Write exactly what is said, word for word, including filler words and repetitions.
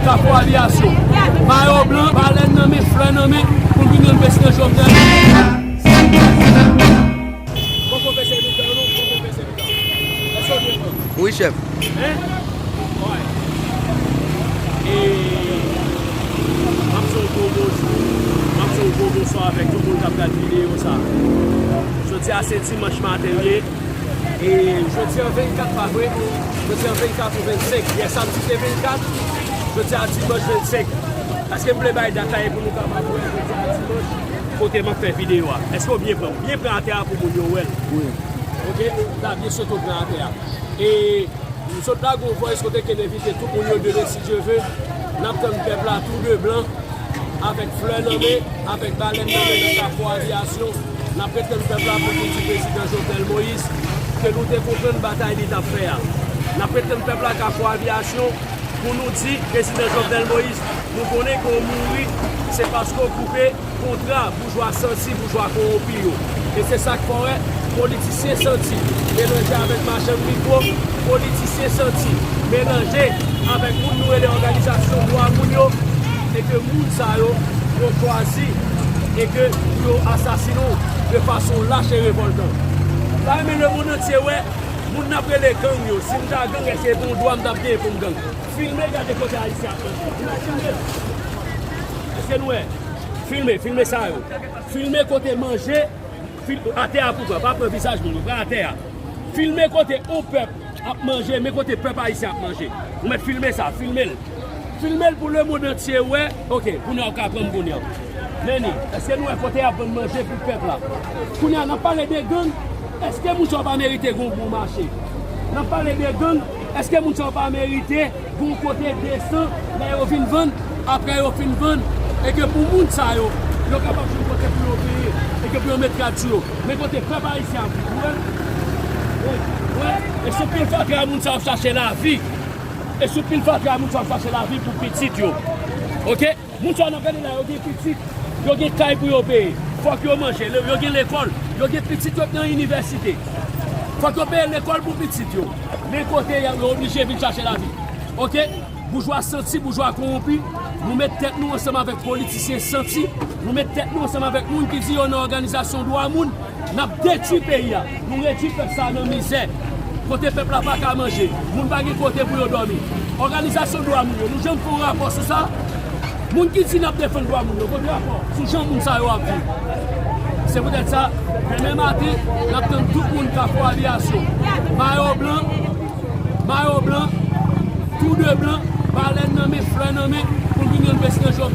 Kafou Aviyasyon. Mayo blan, balèn nan men, flè nan men, pou n vin rann prezidan Jovenel. Poko fè sèvis an nou, poko fè sèvis an. Èske w byen pran? Wi, chèf. Hein? Wi. E m ap di w gwo bonjou, m ap di w gwo bonswa avèk tout moun k ap gade videyo sa. Jodi a se dimanch maten l ye. E jodi an vennkat, pa vre? Jodi an vennkat ou vennsenk. Yè samdi te vennkat, jodi a dimanch vennsenk. Èske m vle bay dat la e pou nou kapab wè jodi a dimanch kote m ap fè videyo a? Èske w byen pran? Byen pran atè a pou moun yo wè l. Wi. Oke? La byen sot ou pran atè a. E m sot lage yon voice kote ke n envite tout moun yo demen, si Dye ve. N ap tann pèp la tou de blan, avèk flè nan men, avèk balèn nan men nan Kafou Aviyasyon. N ap ret tann pèp la pou nou di prezidan Jovenel Moïse ke nou te konprann batay li t ap fè a. N ap ret tann pèp la Kafou Aviyasyon pou nou di prezidan Jovenel Moïse, nou konnen ke w mouri, se paske w koupe kontra boujwa santi, boujwa kowonpi yo. E se sa k fè w wè politisyen santi melanje avèk machann mikwo, politisyen santi melanje avèk moun nou rele òganizasyon dwa moun yo, e ke moun sa yo, yo chwazi e ke pou yo asasinen w de fason lach e revòltan. M ta renmen lemonn antye wè moun n ap rele gang yo. Si m ta gang, èske se yon dwa m t ap genyen pou m gang? Filme, gade kote Ayisyen ap manje. Imajine. Èske nou wè? Filme, filme sa yo. Filme kote manje, fil-, atè a pou pran, pa pran vizaj moun yo, pran atè a. Filme kote yon pèp ap manje, men kote pèp ayisyen ap manje. Ou mèt filme sa, filme l. Filme l pou lemonn antye wè. Oke, kounye a w ka pran m kounye a. Nenny, èske nou wè kote y ap vann manje pou pèp la? Kounye a, n ap pale de gang, èske moun sa yo pa merite gen yon bon mache? N ap pale de gang, èske moun sa yo pa merite gen yon kote desan lè yo vin vann, apre yo fin vann, e ke pou moun sa yo, yo kapab jwenn kote pou yo peye, e ke pou yo met rad sou yo? Men kote pèp ayisyen ap viv, ou wè? Ou wè? Ou wè? E sou pil fatra moun sa yo ap chache lavi. E sou pil fatra moun sa yo ap chache lavi pou pitit yo. Oke? Moun sa yo n ap gade la, yo gen pitit, yo gen kay pou yo peye. Fòk yo manje, yo gen lekòl, yo gen pitit yo k nan inivèsite. Fòk yo peye lekòl pou pitit yo. Men kote yo, yo oblije vin chache lavi. Oke? Boujwa santi, boujwa kowonpi, nou met tèt nou ansanm avèk politisyen santi, nou met tèt nou ansanm avèk moun ki di yo nan òganizasyon dwa moun, n ap detwi peyi a, nou redwi pèp sa nan mizè. Kote pèp la pa ka manje, moun pa gen kote pou yo dòmi. Òganizasyon dwa moun yo, nou janm fè yon rapò sou sa? Moun ki di n ap defann dwa moun yo, kote rapò sou jan moun sa yo ap viv? Se poutèt sa, demen maten, n ap tann tout moun Kafou Aviyasyon. Mayo blan, mayo blan, tou de blan, balèn nan men, flè nan men, pou n vin rann prezidan Jovenel.